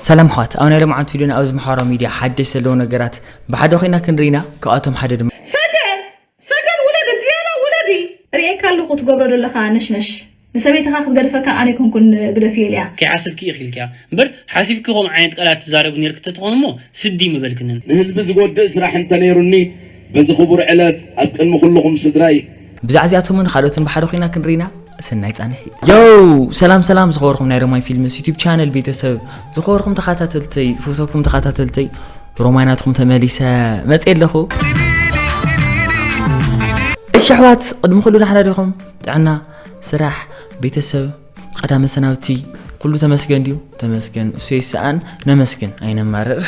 ሰላም ኣሕዋት፣ ኣብ ናይ ሎማዓንቲ ቪድዮና ኣብዚ ማሕበራዊ ሚድያ ሓደሽ ዘለዉ ነገራት ብሓደ ኮይና ክንርኢና፣ ካብኣቶም ሓደ ድማ ሰገን፣ ሰገን ውለዲ፣ ዲያና ውለዲ። ርእየካ ኣለኹ ትገብሮ ዘለኻ ነሽነሽ። ንሰበይትኻ ክትገድፈካ ኣነ ኣይኮንኩን ግደፍዮ ኢለያ። ከይሓሰብኪ ኢኺ ኢልክያ እምበር፣ ሓሲብኪ ከምኡ ዓይነት ቃላት ትዛረቢ ነይርኪ ተትኾኒ እሞ ስዲ ምበልክንን። ንህዝቢ ዝጎድእ ስራሕ እንተነይሩኒ፣ በዚ ክቡር ዕለት ኣብ ቅድሚ ኩልኹም ስድራይ። ብዛዕባ እዚኣቶምን ካልኦትን ብሓደ ኮይና ክንርኢና፣ ሰናይ ጻንሒት። ዮው! ሰላም ሰላም ዝኸበርኩም ናይ ሮማይ ፊልምስ ዩቲዩብ ቻነል ቤተሰብ፣ ዝኸበርኩም ተኸታተልተይ፣ ዝፈተኩም ተኸታተልተይ፣ ሮማይ ናትኩም ተመሊሰ መጽየ ኣለኹ። እሺ ኣሕዋት፣ ቅድሚ ኩሉ ደሕና ዲኹም? ጥዕና፣ ስራሕ፣ ቤተሰብ፣ ቀዳመ ሰናብቲ፣ ኩሉ ተመስገን ድዩ? ተመስገን። እሱ ይሰኣን፣ ነመስግን፣ ኣይነማርር።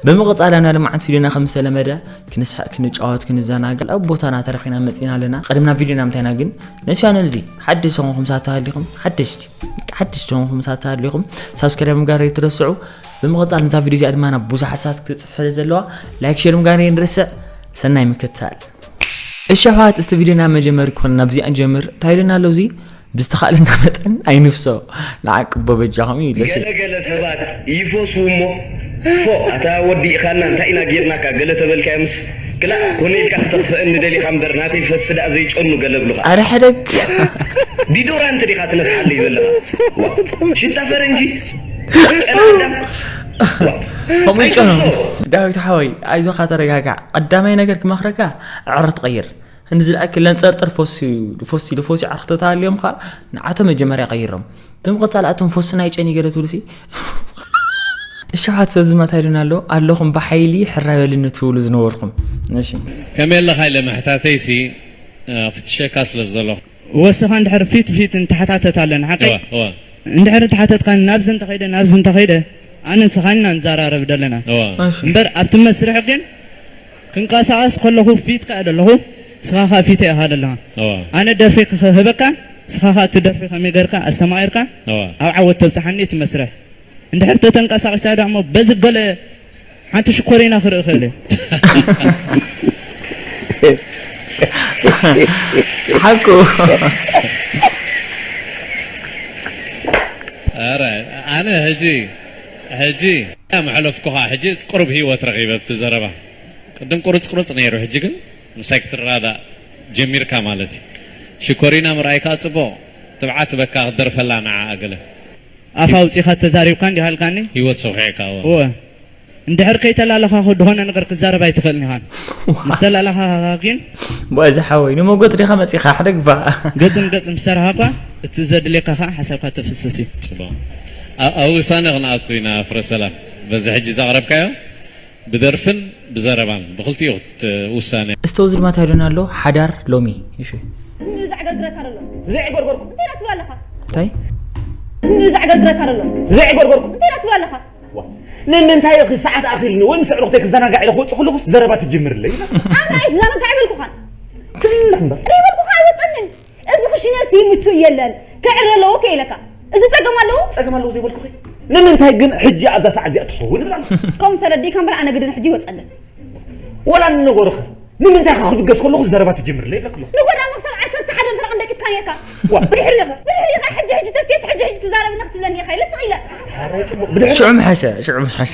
ብምቕጻል ኣብ ናይ ሎማዓንቲ ቪድዮና ከም ዝተለመደ ክንስሕቕ፣ ክንጫወት፣ ክንዘናጋዕ ኣብ ቦታና ተረኺና መጺና ኣለና። ቅድም ናብ ቪድዮና ምታይና ግን ነዚ ቻነል እዚ ሓደሽቲ ዝኾንኩም ሰባት ተሃሊኹም፣ ሓደሽቲ፣ ሓደሽቲ ዝኾንኩም ሰባት ተሃሊኹም ሳብስክራይብ ምግባር ኣይትረስዑ። ብምቕጻል ነዛ ቪድዮ እዚኣ ድማ ናብ ብዙሓት ሰባት ክትበጽሕ ስለ ዘለዋ ላይክ፣ ሼር ምግባር ኣይንርስዕ። ሰናይ ምክትታል። እሺ ኣሕዋት፣ እስቲ ቪድዮና መጀመሪ ክኾን ናብዚኣ ንጀምር። እንታይ ኢሉና ኣሎ እዚ? ብዝተኻእለና መጠን ኣይንፍሶ፣ ንዓቅቦ በጃኹም እዩ ኢሉ። ገለ ገለ ሰባት ይፈስዉ እሞ፣ ፎእ፣ ኣታ ወዲ ኢኻና፣ እንታይ ኢና ጌርናካ? ገለ ተበልካዮምስ፣ ክላእ፣ ኮነ ኢልካ ክተኽፍአኒ ደሊኻ እምበር፣ ናተይ ፈሲ ደኣ ዘይጨኑ ገለ ብሉኻ። ኣረ ሕደግ። ዲዶራንት ዲኻ ትነፍሓለይ ዘለኻ? ዋ፣ ሽታ ፈረንጂ፣ ጨና ኣዳም። ዋ፣ ከምኡ ይጨኑ። ኣይትፍሶ። ዳዊት ሓወይ፣ ኣይዞኻ፣ ተረጋጋዕ። ቀዳማይ ነገር ክመኽረካ፣ ኣዕርኽቲ ቀይር። እንዲ ዝለኣክ ለንጸርጥር ፎሲ፣ ፎሲ፣ ፎሲ ዓርኽተታ ኣልዮም ኸኣ ንዓቶም መጀመርያ ቀይሮም። ብምቕጻል ኣቶም ፎስና ይጨኒ ገለ ትብሉ ሲ? እሺ፣ ሓት ሰዝማ እንታይ ኢሉና ኣሎ? ኣለኹም ብሓይሊ ሕራይ በልኒ ትብሉ ዝነበርኩም። እሺ። ከመይ ኣለኻ ኢለ ምሕታተይሲ፣ እ፣ ፍትሸካ ስለ ዝደለኹ። ወስኻ እንድሕር ፊት ፊት እንተሓታተት ኣለና፣ ሓቀይ? እዋ፣ እዋ። እንድሕር እንተሓተትካኒ ናብዚ እንተኸይደ፣ ናብዚ እንተኸይደ፣ ኣነ ንስኻን ኢና ንዘራረብ ዘለና። እዋ። እሺ። እምበር ኣብቲ መስርሕ ግን ክንቀሳቐስ ከለኹ ፊትካ እየ ዘለኹ፣ ንስኻ ኸኣ ፊተይ ኢኻ ዘለኻ። እዋ። ኣነ ደርፊ ክህበካ፣ ንስኻ ኸኣ እቲ ደርፊ ከመይ ጌርካ ኣስተማቒርካ እዋ። ኣብ ዓወት ተብጽሓኒ እቲ መስርሕ። እንድሕር ተተንቀሳቒሳ ደኣ እሞ በዚ ገለ ሓንቲ ሽኮሪና ክርኢ እኽእል እየ። ሓቁ። ኧረ፣ ኣነ ሕጂ፣ ሕጂ መሕለፍኩ ኸዓ፣ ሕጂ ቁሩብ ህይወት ረኺበ ኣብቲ ዘረባ። ቅድም ቁርጽ ቁርጽ ነይሩ፣ ሕጂ ግን ምሳይ ክትረዳዳእ ጀሚርካ ማለት እዩ። ሽኮሪና ምርኣይ ከኣ ጽቡቕ፣ ትብዓት በካ ክትደርፈላ ንዓኣ ገለ። ኣፍ ኣውጺኻ ተዛሪብካ እንዲኻ ኢልካኒ? ህይወት ሰኺዕካ፣ እወ። እወ። እንድሕር ከይተላለኻኹ ዝኾነ ነገር ክዛረብ ኣይትኽእልን ኢኻ። ምስ ተላለኻኻ ግን ብኣይ ዝሓወይ፣ ንሞጎት ዲኻ መጺኻ? ሕደግባ። ገጽ ንገጽ ምስ ሰራሕኻ እኳ፣ እቲ ዘድልየካ ኸኣ ሓሳብካ ተፍስስ እዩ። ጽቡቕ። ኣ-፣ ኣብ ውሳነ ክንኣቱ ኢና ፍረ ሰላም። በዚ ሕጂ ዘቕረብካዮ ብደርፍን ብዘረባን ብኽልቲኡ ክት-፣ ውሳነ። እስተ እዚ ድማ እንታይ ኢሉና ኣሎ? ሓዳር ሎሚ። እሺ። ክንዲ ዘዕገርግረካ ዘሎ። ዘይዕገርገርኩ። እንታይ ኢኻ ትብል ኣለኻ? እንታይ? ክንዲ ዘዕገርግረካ ዘሎ። ዘይዕገርገርኩ። እንታይ ኢኻ ትብል ኣለኻ? ዋ። ንምንታይ ኢኺ ሰዓት ኣኺልኒ ወይ ምስ ኣዕሩኽተይ ክዘናጋዕ ኢለ ክወጽእ ከለኹስ ዘረባ ትጅምርለይ? ኣነ ኣይትዘናጋዕ ኣይበልኩኻን። ትብልኽ እምበር። እኔ በልኩኻ ኣይወጸንን። እዚ ክሽነሲ ምቹእ የለን። ክዕረ ኣለዎ ከ ኢለካ። እዚ ጸገም ኣለዎ? ጸገም ኣለዎ ዘይበልኩኺ። ንምንታይ ግን ሕጂ ኣብዛ ሰዓት እዚኣ ትኸውን እብላ ኣለኹ? ከምኡ ተረዲእካ እምበር ኣነ ግድን ሕጂ ይወጸለን። ወላ ንነገሩኸ? ንምንታይ ከ ክድገስ ከለኹ ዘረባ ትጅምርለይ ይብለክ ኣለኹ? ንጎዳሞ ክሳብ ዓሰርተ ሓደ ፈረቓ ደቂስካ ኔርካ። ዋ። ብድሕሪኻ፣ ብድሕሪኻ ሕጂ ሕጂ ተስቴስ ሕጂ ሕጂ ትዛረብና ክትብለኒ ኢኻ ኢለ ስቕ ኢለ። ኣረ ጽቡቕ። ብድሕሪ ሽዑ ምሓሸ፣ ሽዑ ምሓሸ።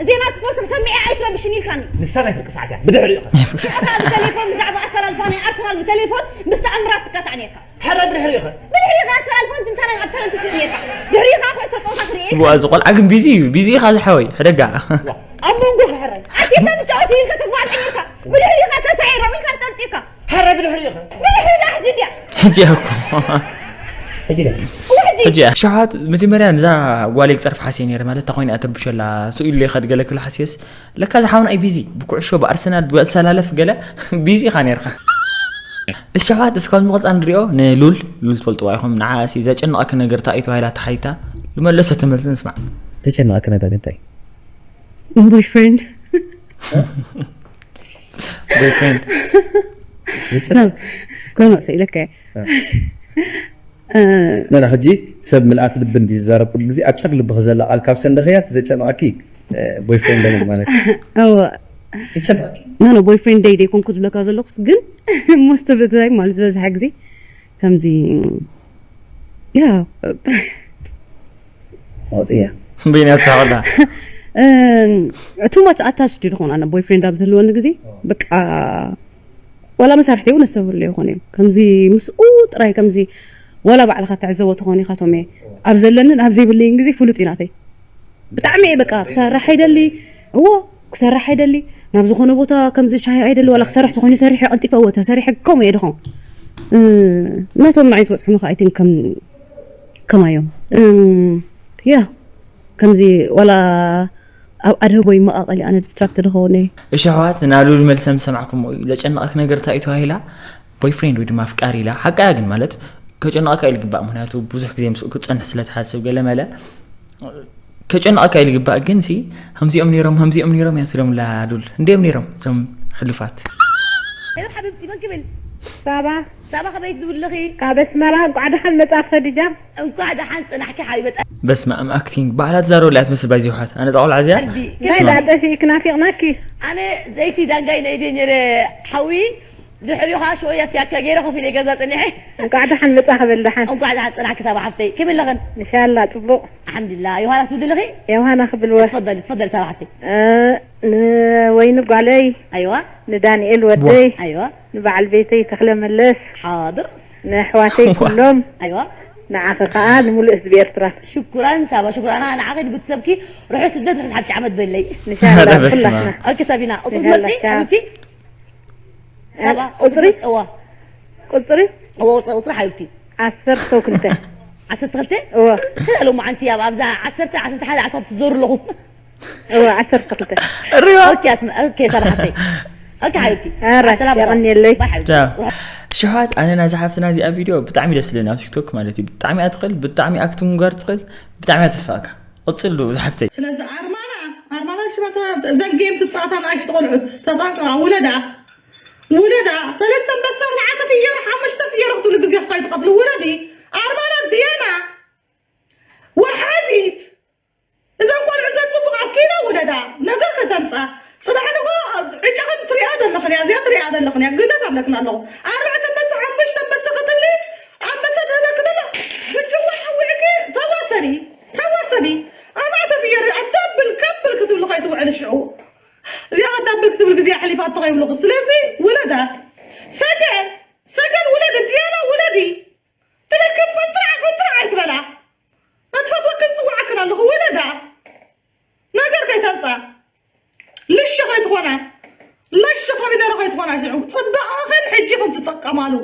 ዜና ስፖርት ክሰምዕ እየ ኣይትረብሽኒ ኢልካኒ። ንሳ ናይ ፍርቂ ሰዓት እያ። ብድሕሪኻ። ሽዑ ከኣ ብቴሌፎን ብዛዕባ ኣሰላልፋ ናይ ኣርሰናል ብቴሌፎን ምስ ተኣምራት ትካታዕ ኔርካ። ሕረ ብድሕሪኻ። ብድሕሪኻ ኣሰላልፋን ትንታነን ኣብ ቻነል ትርኢ ኔርካ። ድሕሪኻ ኩዕሶ ጸወታ ትርኢ ኢልካ። ዋ፣ እዚ ቆልዓ ግን ቢዚ እዩ። ቢዚ ኢኻ ዝሓወይ። ሕደጋ። ዋ። ኣብ መንጎ ክሕረይ። ኣርቴታ ምጫወት ኢልካ ተግባር ቀይርካ። ብድሕሪኻ ተሳዒሮም ኢልካ ጸርጺርካ። ሕረ ብድሕሪኻ። ብድሕሪኻ ሕጂ ድያ። ሕጂ እያ እኮ። ሕጂ ድያ። እዋ ሕጂ። ሕጂ እያ። ሸሓት መጀመርያ ነዛ ጓለይ ክጸርፍ ሓስየ ነይረ፣ ማለት፣ እታ ኮይና እያ ተርብሸላ፣ ስኡ ኢሉ ይኸድ ገለ ክብል ሓስየስ፣ ለካ ዝሓውና እዩ ቢዚ። ብኩዕሾ፣ ብኣርሰናል፣ ብኣሰላለፍ ገለ ቢዚ ኢኻ ነይርካ። እሺ፣ ኣሕዋት፣ እስካብ ዝመቐጻ ንሪኦ ንሉል። ሉል ትፈልጥዋ ኢኹም። ንዓኣ ሲ ዘጨንቐኪ ነገር እንታይ እዩ ተባሂላ ተሓቲታ፣ ዝመለሰቶ መልሲ ንስማዕ። ዘጨንቐኪ ነገር እንታይ? ቦይፍሬንድ። ቦይፍሬንድ። ዘጨንቕ- ኮኖ ስኢለካ። እ። እ። ና፣ ና፣ ሕጂ ሰብ ምልኣት ልቢ እንዲ ዝዛረብ ኩሉ ግዜ ኣብ ጫፍ ልብኺ ዘላ ቃል ካብ ሰንደኽያ እቲ ዘጨንቐኪ፣ እ፣ ቦይፍሬንድ ማለት እዩ። እወ። ይጨንቐኪ? ኖ፣ ኖ፣ ቦይፍሬንደይ ደይኮንኩ ዝብለካ ዘለኹስ ግን most of the time ማለት ዝበዝሐ ግዜ ከምዚ፣ ያ። ኣውፅያ። እምበይን እያ ትስሕቕ ኣላ። too much attached ይኾን ኣነ boyfriend ኣብ ዝህልወኒ ግዜ በቃ ዋላ መሳርሕቲ እውን ነስተብህሉ ይኾን እዮም ከምዚ ምስኡ ጥራይ ከምዚ ዋላ ባዕልካ ትዕዘቦ ትኾን ኢኻ ቶሜ ኣብ ዘለንን ኣብ ዘይብለይን ግዜ ፍሉጥ እዩ ናተይ ብጣዕሚ እየ በቃ ክሰርሕ ኣይደሊ እዎ ክሰርሕ ኣይደሊ ናብ ዝኾነ ቦታ ከምዚ ሻሂ ኣይደሊ ዋላ ክሰርሕ ተኾይኑ ሰሪሐ ቀልጢፈ እዎ ተሰሪሐ ከምኡ እየ ድኾን ነቶም ንዓይ ዝበፅሑኒ ከዓ ኣይትን ከም ከማዮም ያ ከምዚ ዋላ ኣብ ኣደቦ ይመቃቀል ኣነ distract ድኸውን እየ እሺ ኣሕዋት ናሉል መልሰ ምስ ሰማዕኩሞ እዩ ለጨነቐክ ነገር እንታይ እዩ ተባሂላ boyfriend ወይ ድማ ኣፍቃሪ ኢላ ሓቃያ ግን ማለት ከጨነቐካ እዩ ልግባእ ምክንያቱ ብዙሕ ግዜ ምስኡ ክትፀንሕ ስለ ትሓስብ ገለ መለ ከጨነቐካ እዩ ልግባእ ግን ሲ ከምዚኦም ነይሮም ከምዚኦም ነይሮም እያ ትብሎም ላሉል እንዲኦም ነይሮም እዞም ሕሉፋት ሄሎ ሓቢብቲ መን ክብል ሳባ ሳባ ከመይ ትብልኺ ካብ ኣስመራ እንኳዕ ደሓን መጻእኪ ከዲጃ እንኳዕ ደሓን ጽናሕኪ ሓቢበ በስመ ኣብ acting ባዕላ ትዛረበላ እያ ትመስል ባይዚ ውሓት ኣነ ጻቆል ዓዝያ ቀልቢ ናይ ዳጠፊእክ ናፊቕናኪ ኣነ ዘይቲ ዳንጋይ ናይ ድየ ነይረ ሓዊ ድሕሪኻ ሽወያ ፍያካ ገይረ ኮፍ ኢለ ገዛ ጸኒሐ እንኳዕ ደሓን መጻእኪ በል ደሓን እንኳዕ ደሓን ጸናሕኪ ሳባ ሓፍተይ ከመይ ኣለኽን እንሻላ ጽቡቕ ኣልሓምዱሊላ ዮሃና ትብሊ ኣለኺ የውሃና ክብልወ ትፈደሊ ትፈደሊ ሳባ ሓፍተይ እ፣ ንወይኒ ጓለይ ኣይዋ ንዳንኤል ወደይ ኣይዋ ንበዓል ቤተይ ተኽለ መለስ ሓድር ንኣሕዋተይ ኩሎም ኣይዋ ንዓኺ ከዓ ንምሉእ ህዝቢ ኤርትራ ሽኩራን ሳባ ሽኩራን ንዓኺ ንብትሰብኪ ርሑስ ልደት ርሑስ ሓድሽ ዓመት በለይ ንሻላ በስመ ኩላትና ኦኬ ሳቢና ቁፅሪ ይሃላ፣ መፅእ ቻው። ሓቢብቲ ሳባ ቁፅሪ? እዋ ቁፅሪ እዋ ቁፅሪ ሓቢብቲ ዓሰርተ ክልተ ዓሰርተ ክልተ እወ ሎማዓንቲ ኣብ ኣብዛ ዓሰርተ ዓሰርተ ሓደ ዓሰርተ ትዞሩ ኣለኹም እወ ዓሰርተ ክልተ ሪዋ ኦኬ ኣስመ ኦኬ ሳባ ሓፍተይ ኦኬ ሓቢብቲ ኧረ ሰላም የቐንየለይ ባይ ሓቢብቲ ሽሓት ኣነ ናዚ ሓፍትና እዚኣ ቪድዮ ብጣዕሚ ደስ ዝለኒ ኣብ ቲክቶክ ማለት እዩ ብጣዕሚ እያ ትኽእል ብጣዕሚ acting ምግባር ትኽእል ብጣዕሚ እያ ተሳእካ ቀፅሉ ዝሓፍተይ ስለዚ ኣርማና ኣርማና ሽባታ እዘን ጌም ትፃወታ ንኣሽቱ ቆልዑት ተጠንቀቃ ውለዳ ውለዳ ሰለስተ ኣንበሳ ኣርባዕተ ፍየር ሓሙሽተ ፍየር ክትብሉ ግዜ ክፋይ ትቐትሉ ውለዲ ኣርማና ድያና ወሓዚት እዘን ቆልዑ ዘን ፅቡቅ ኣኪዳ ውለዳ ነገር ከተምፃ ፅባሕ ንጎ ዕጫኽን ትሪኣ ዘለኽን እያ እዚኣ ትሪኣ ዘለኽን እያ ግደት ኣለክን ኣለኹ ኣርባዕተ ኣንበሳ ሓሙሽተ ኣንበሳ ክትብሊ ኣንበሳ ትህበኪ ዘሎ ብጅዋ ፀዊዕኪ ተዋሰኒ ተዋሰኒ ኣርባዕተ ፍየር ኣዳብል ካብል ክትብሊ ከይትውዕሊ ሽዑ እዚኣ ኣዳብል ክትብል ግዜ ኣሕሊፋቶ ከይብልኹ ስለዚ ውለዳ ሰገን ሰገን ውለዲ ዲያና ውለዲ ትብል ክትፈጥራ ፈጥራ ኣይትበላ እትፈትወክን ዝፅዋዓክን ኣለኹ ውለዳ ነገር ከይተምፃ ልሸ ከይትኾና ለሽ ኮሚደረ ከይትኾና ሽዑ ፅባቐኽን ሕጂ ክትጥቀማሉ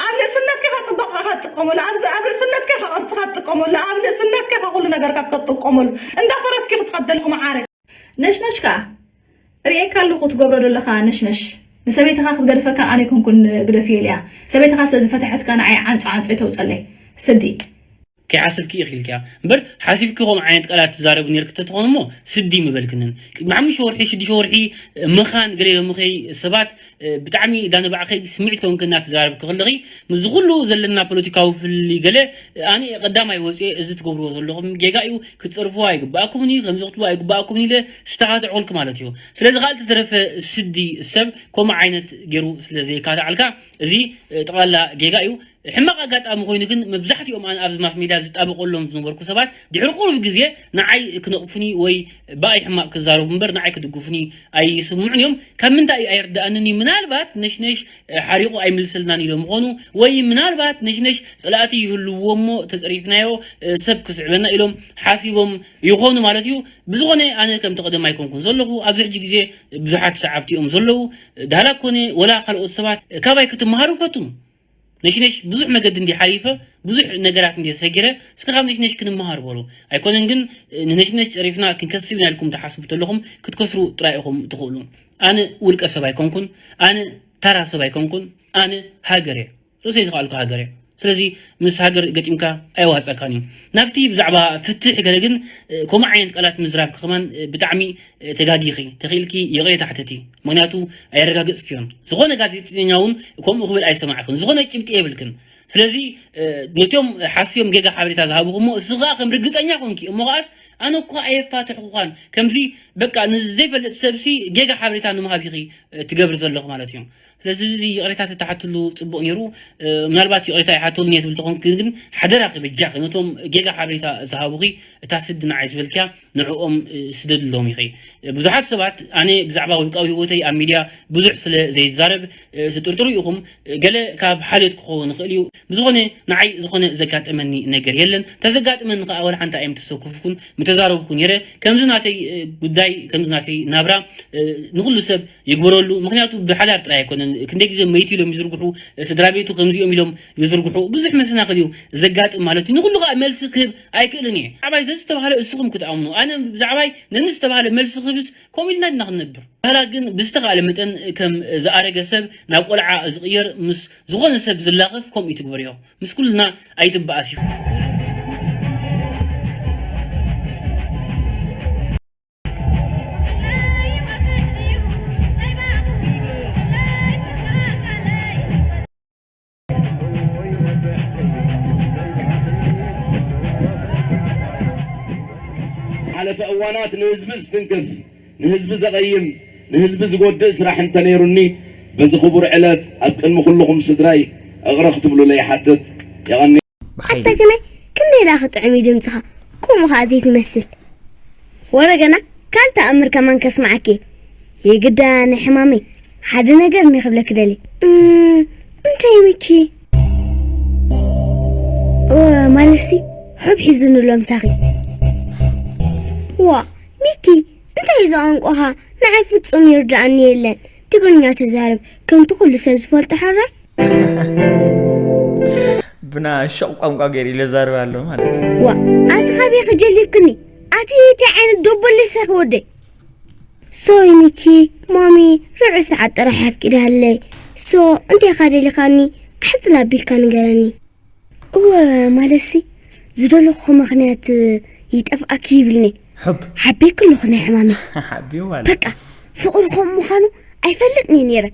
ኣብ ንእስነትካ ኢኻ ፅባቐኻ ትጥቀመሉ ኣብዚ ኣብ ርእስነትካ ኢኻ ቅርፅኻ ትጥቀመሉ ኣብ ንእስነትካ ኢኻ ኩሉ ነገርካ ክትጥቀመሉ እንዳፈረስኪ ክትኸደልኹ መዓረ ነሽነሽ ከኣ ርእየካ ኣለኹ ትገብሮ ዘለኻ ነሽነሽ ንሰበይትኻ ክትገድፈካ ኣነ ኣይኮንኩን ግደፍዮ ኢለያ ሰበይትኻ ስለ ዝፈተሐትካ ንዓይ ዓንጾ ዓንጾ ይተውጸለይ ስዲ ከይሓሰብኪ ኢኺ ኢልክያ እምበር ሓሲብኪ ከምኡ ዓይነት ቃላት ትዛረቢ ነርኪ ተትኾን እሞ ስዲ ምበልክንን ቅድሚ ሓሙሽተ ወርሒ ሽዱሽተ ወርሒ ምኻን ገለ ምኸይ ሰባት ብጣዕሚ እዳ ንባዕኸይ ስምዒት ኮንኪ እናተዛረብኪ ከለኺ ምስዚ ኩሉ ዘለና ፖለቲካዊ ፍልልይ ገለ ኣነ ቀዳማይ ወፅየ እዚ ትገብርዎ ዘለኹም ጌጋ እዩ ክትፀርፍዎ ኣይግባኣኩምን እዩ ከምዚ ክትብሉ ኣይግባኣኩምን ኢለ ዝተኻትዕኩልኪ ማለት እዩ ስለዚ ካልእ ተተረፈ ስዲ ሰብ ከምኡ ዓይነት ገይሩ ስለ ዘይካትዓልካ እዚ ጠቕላላ ጌጋ እዩ ሕማቕ ኣጋጣሚ ኮይኑ ግን መብዛሕትኦም ኣነ ኣብዚ ማስ ሜድያ ዝጣበቀሎም ዝነበርኩ ሰባት ድሕሪ ቁሩብ ግዜ ንዓይ ክነቕፉኒ ወይ ብኣይ ሕማቕ ክዛረቡ እምበር ንዓይ ክድግፉኒ ኣይስምዑን እዮም ካብ ምንታይ እዩ ኣይርድኣንን እዩ ምናልባት ነሽነሽ ሓሪቑ ኣይምልሰልናን ኢሎም ይኾኑ ወይ ምናልባት ነሽነሽ ፀላእቲ ይህልውዎ እሞ ተፀሪፍናዮ ሰብ ክስዕበና ኢሎም ሓሲቦም ይኾኑ ማለት እዩ ብዝኾነ ኣነ ከምቲ ቀደም ኣይኮንኩን ዘለኹ ኣብዚ ሕጂ ግዜ ብዙሓት ሰዓብቲ እዮም ዘለዉ ዳህላ ኮነ ወላ ካልኦት ሰባት ካባይ ክትመሃሩ ፈትኑ ነሽነሽ ብዙሕ መገዲ እንዲ ሓሊፈ ብዙሕ ነገራት እንዲ ተሰጊረ እስከ ካብ ነሽነሽ ክንመሃር በሉ ኣይኮነን ግን ንነሽነሽ ጨሪፍና ክንከስብ ኢና ኢልኩም ትሓስቡ ተለኹም ክትከስሩ ጥራይ ኢኹም ትኽእሉ ኣነ ውልቀ ሰብ ኣይኮንኩን ኣነ ታራ ሰብ ኣይኮንኩን ኣነ ሃገር እየ ርእሰይ ዝኸኣልኩ ሃገር እየ ስለዚ ምስ ሃገር ገጢምካ ኣይዋፀካን እዩ ናብቲ ብዛዕባ ፍትሕ ገለ ግን ከምኡ ዓይነት ቃላት ምዝራብኪ ከማን ብጣዕሚ ተጋጊኺ ተኽኢልኪ ይቕሬታ ሕተቲ ምክንያቱ ኣየረጋገፅክዮን ዝኾነ ጋዜጠኛ እውን ከምኡ ክብል ኣይሰማዕክን ዝኾነ ጭብጢ የብልክን ስለዚ ነቲኦም ሓስዮም ጌጋ ሓበሬታ ዝሃብኹ እሞ እሱ ከዓ ከም ርግፀኛ ኮንኪ እሞ ከዓስ ኣነ እኳ ኣየፋትሕኩኻን ከምዚ በቃ ንዘይፈልጥ ሰብሲ ጌጋ ሓበሬታ ንምሃብ ኢኺ ትገብሪ ዘለኹ ማለት እዩ ስለዚ እዚ ይቕሬታ ተተሓትሉ ጽቡቕ ነይሩ። ምናልባት ይቕሬታ ይሓተሉን እየ ትብል ተኾንክ ግን ሓደራኺ በጃኺ ነቶም ጌጋ ሓበሬታ ዝሃቡኺ እታ ስዲ ንዓይ ዝበልክያ ንዕኦም ስደድሎም ኢኺ። ብዙሓት ሰባት ኣነ ብዛዕባ ውልቃዊ ህይወተይ ኣብ ሚድያ ብዙሕ ስለ ዘይዛረብ ትጥርጥሩ ኢኹም። ገለ ካብ ሓልዮት ክኸውን ይኽእል እዩ። ብዝኾነ ንዓይ ዝኾነ ዘጋጠመኒ ነገር የለን። ተዘጋጥመኒ ከኣ ወላ ሓንቲ ኣይምተሰኩፍኩን ምተዛረብኩ ነይረ። ከምዚ ናተይ ጉዳይ ከምዚ ናተይ ናብራ ንኹሉ ሰብ ይግበረሉ። ምኽንያቱ ብሓዳር ጥራይ ኣይኮነን። ክንደይ ግዜ መይቱ ኢሎም ይዝርግሑ፣ ስድራ ቤቱ ከምዚኦም ኢሎም ይዝርግሑ። ብዙሕ መሰናኽል እዩ ዘጋጥም ማለት እዩ። ንኹሉ ከዓ መልሲ ክህብ ኣይክእልን እየ። ብዛዕባይ ዘዝተባህለ እስኹም ክትኣምኑ፣ ኣነ ብዛዕባይ ነንዝተባህለ መልሲ ክህብስ ከምኡ ኢልና ድና ክንነብር። ባህላ ግን ብዝተኻእለ መጠን ከም ዝኣረገ ሰብ ናብ ቆልዓ ዝቕየር ምስ ዝኾነ ሰብ ዝላኸፍ ከምኡ ይትግበርዮ። ምስ ኩልና ኣይትበኣስ እዩ። ሓለፈ እዋናት ንህዝቢ ዝትንክፍ፣ ንህዝቢ ዘቐይም፣ ንህዝቢ ዝጎድእ ስራሕ እንተነይሩኒ በዚ ክቡር ዕለት ኣብ ቅድሚ ኩልኹም ስድራይ እቕረ ክትብሉለይ ይሓትት። የቐኒ። ብሓይሊ። ኣታ ግናይ ክንደይ ደኣ ክጥዕም እዩ ድምጽኻ፣ ከምኡ ኸኣ ዘይትመስል። ወረ ገና ካልእ ተኣምር ከማን ከስምዓኪ እየ። የግዳ ናይ ሕማመይ ሓደ ነገር እኒአ ክብለኪ ደልየ። እም፣ እንታይ ሚኪ? እወ፣ ማለትሲ ሑብ ሒዙኒ ኣሎ ምሳኺ። ዋእ፣ ሚኪ፣ እንታይ እዩ እዚ ቋንቋኻ? ንዓይ ፍጹም ይርድኣኒ የለን። ትግርኛ ተዛረብ፣ ከምቲ ኩሉ ሰብ ዝፈልጦ ሕራይ። ብና ሸቕ ቋንቋ ገይሩ ኢለ ዛረብ ኣሎ ማለት እዩ። ዋእ፣ ኣቲ ካበይ ኢኺ ጀሊብክኒ? ኣቲ እንታይ ዓይነት ደቦል ዲኺ ወደይ? ሶሪ ሚኪ፣ ማሚ ርብዒ ሰዓት ጥራሕ ኣፍቂዳለይ። ሶ እንታይ ኢኻ ደሊኻኒ? ኣሕጽር ኣቢልካ ንገረኒ። እወ ማለትሲ ዝደለኹ ምኽንያት ይጠፍኣኪ ይብልኒ። ሑብ ሓቤኪ ኣለኹ ናይ ሕማመይ። ሓቢው ማለት በቃ ፍቕሪ ከምኡ ምዃኑ ኣይፈልጥን እየ ነይረ።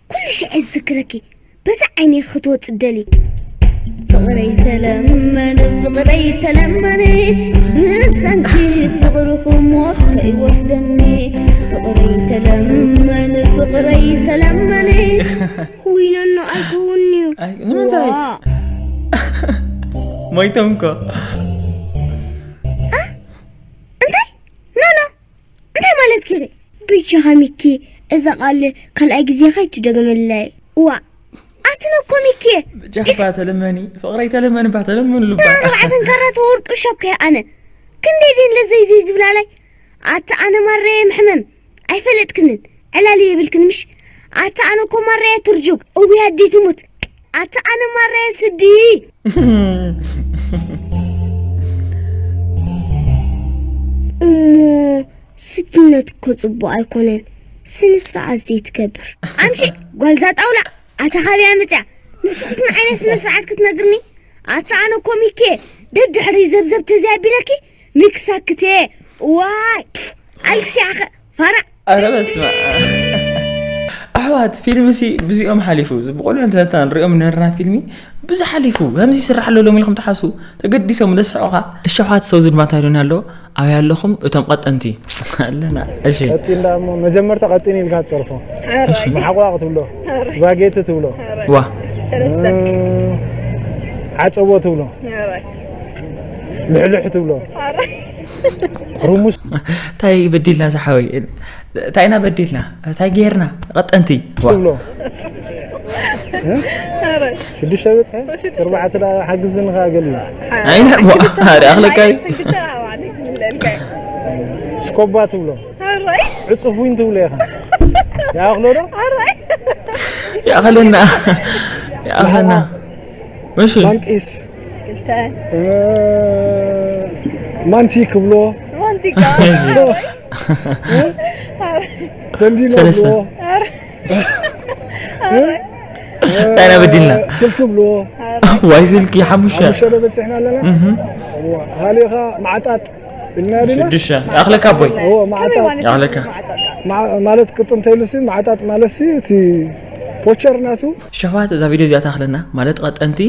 ኩሉ ሽዕ እየ ዝዝክረኪ በዛ ዓይነይ ክትወፂ እደሊ። ፍቕረይ ተለመን ፍቕረይ ተለመን ብሰንኪ ፍቕርኺ ሞት ከይወስደኒ። ፍቕረይ ተለመን ፍቕረይ ተለመን። ህዊነኖ ኣይከውንዩ። ኣይ፣ ንምንታይ? ዋ። ሞይቶም እኮ። እንታይ? ኖ ኖ። እንታይ ማለት ኪኺ? ብቻኻ ሚኪ፣ እዛ ቃል ካልኣይ ግዜኻ ኣይትደግመለይ። ዋ። ኣትኖ እኮ ሚኪ። ብጃኽባ ተለመኒ፣ ፍቕረይ ተለመኒ ባ ተለመንሉ ባ። ኣርባዕተን ካራ ተወርቂ ሸኮ ኣነ። ክንደይ ደን ለዘይ ዘይ ዝብላለይ? ኣታ ኣነ ማረየ ምሕመም። ኣይፈለጥክንን። ዕላል የብልክን ምሽ? ኣታ ኣነ እኮ ማረየ ትርጁግ። እውይ ኣዲ ትሙት። ኣታ ኣነ ማረየ ስዲ። እሞ ስድነት እኮ ጽቡቕ ኣይኮነን። ስነ ስርዓት ዘይትገብር። ኣምሺ ጓልዛ ጣውላ ኣታ ካበያ መጽያ ንስኽስ ንዓይነ ስነ ስርዓት ክትነግርኒ? ኣታ ኣነ እኮ ሚኬ ደድሕሪ ዘብዘብ ተዘይ ኣቢለኪ ሚክሳክቴ ዋይ ኣልክስያኸ ፋራ ኣረ በስመ ኣሕዋት ፊልምሲ ብዚኦም ሓሊፉ እዚ ብቆልዑ ንተንታ ንሪኦም ነርና ፊልሚ ብዙ ሓሊፉ ከምዚ ይስራሕ ኣሎ ሎም ኢልኩም ትሓስቡ ተገዲሶም ደስሕቑኻ እሸሓት ሰው ዝድማታ ዶን ኣሎ ኣበይ ኣለኹም እቶም ቀጠንቲ ኣለና እሺ ቀጢን ደኣ እሞ መጀመርታ ቀጢን ኢልካ ትጸርፎ። እሺ ማሕቋቕ ትብሎ። ስፓጌቲ ትብሎ። ዋ ሰለስተ እም፣ ዓጸቦ ትብሎ። ኣራይ ልሕልሕ ትብሎ። ኣራይ ሩሙስ እንታይ በዲልና ዝሓወይ እንታይ ኢና በዲልና እንታይ ጌርና ቀጠንቲ ዋ ትብሎ። ሽዱሽተ በፅሐ ኣርባዕተ ደኣ ሓግዝንኻ ገሊ ኣይነ ሪኣኽለካይ ስኮባ ትብሎ ዕፁፍ ዊን ትብሎ ኢኻ ይኣኽሎ ዶ ይኣኽለና ይኣኽለና እሺ ማንጢስ ማንቲ ክብሎ ማንቲካ ተንዲኖ ሰለስተ። ክብሎ እንታይ ኢና በዲልና ስልኪ ብሎ ዋይ ስልኪ ሓሙሽተ ሸደ በፂሕና ኣለና ሃሊኻ ማዓጣጥ ኢልና ዲና ሽዱሽተ ይኣኽለካ ኣቦይ ማዓጣጥ ይኣኽለካ ማለት ቅጥም ተይሉሲ ማዓጣጥ ማለትሲ እቲ ፖቸር ናቱ ሸዋት እዛ ቪድዮ እዚኣ ታክለና ማለት ቀጠንቲ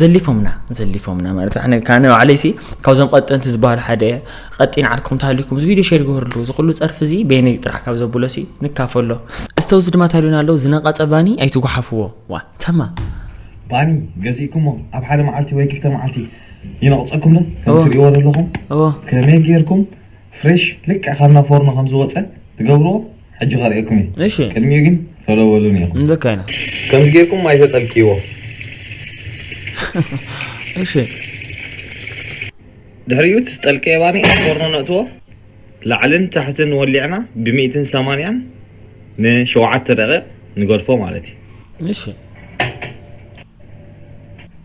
ዘሊፎምና ዘሊፎምና ማለት ኣነ ካነ ባዕለይሲ ካብዞም ቀጠንቲ ዝበሃሉ ሓደ እየ። ቀጢን ዓድኩም ተሃሊኩም እዚ ቪድዮ ሼር ግበርሉ። እዚ ኩሉ ፀርፊ እዚ በየነይ ጥራሕ ካብ ዘብሎ ሲ ንካፈሎ። እስተውዚ ድማ ታሉና ኣለዉ ዝነቐፀ ባኒ ኣይትጓሓፍዎ። ዋ ተማ ባኒ ገዚእኩሞ ኣብ ሓደ መዓልቲ ወይ ክልተ መዓልቲ ይነቕፀኩም ዶ? ከም እዎ። ትሪእዎ ዘለኹም እዎ ከመይ ጌርኩም ፍሬሽ ልክዕ ካብ ናብ ፎርኖ ከም ዝወፀ ትገብርዎ ሕጂ ከርእየኩም እዩ። እሺ ቅድሚኡ ግን ፈለወሉን ኢኹም። ንበካ ኢና ከምዚ ጌርኩም ማይ ተጠልቅዎ። እሺ ድሕሪኡ እቲ ዝጠልቀየ ባኒ ኣብ ፎርኖ ነእትዎ። ላዕልን ታሕትን ወሊዕና ብሚእትን ሰማንያን ንሸውዓተ ደቂቕ ንገድፎ ማለት እዩ። እሺ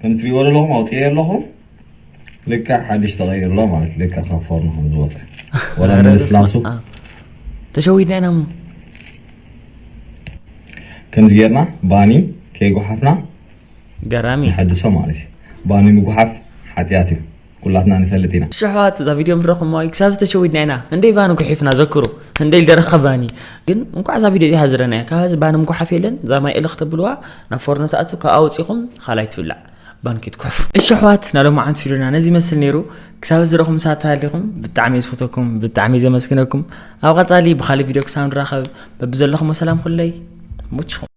ከም ትሪእዎ ዘለኹም ኣውፅኤ ኣለኹ። ልክዕ ሓድሽ ተቐይሩ ኣሎ ማለት ልክዕ ካብ ፎርኖ ከም ዝወፀ ወላ ኧረ ምልስላሱ በስመ ኣብ። ተሸዊድና ኢና ሞ ከምዚ ጌርና ባኒ ከይጓሓፍና ገራሚ ንሐድሶ ማለት እዩ። ባኒ ምጉሓፍ ሓጢኣት እዩ። ኩላትና ንፈልጥ ኢና። ሽሕዋት እዛ ቪድዮ ምረኹም ወይ ክሳብ ዝተሸዊድና ኢና። እንደይ ባኒ ጉሒፍና ዘክሩ። እንደይ ደረኸ ባኒ ግን እንኳዕ እዛ ቪድዮ እዚኣ ዝረናያ ካብ እዚ ባኒ ምጉሓፍ የለን። እዛ ማይ እልኽ ተብልዋ ናብ ፎርኖ ተኣቱ ካብ ኣውፂኹም ካልኣይ ትብላዕ ባንኪ ትኩሕፍ። እሺ ኣሕዋት ናይ ሎማዓንቲ ቪድዮና ነዚ ይመስል ነይሩ። ክሳብ ዝረኹም ሰዓት ተሃሊኹም ብጣዕሚ እየ ዝፈተኩም ብጣዕሚ እየ ዘመስግነኩም። ኣብ ቀፃሊ ብካሊእ ቪድዮ ክሳብ ንራኸብ በብዘለኹም ሰላም ኩለይ ሙችኹም።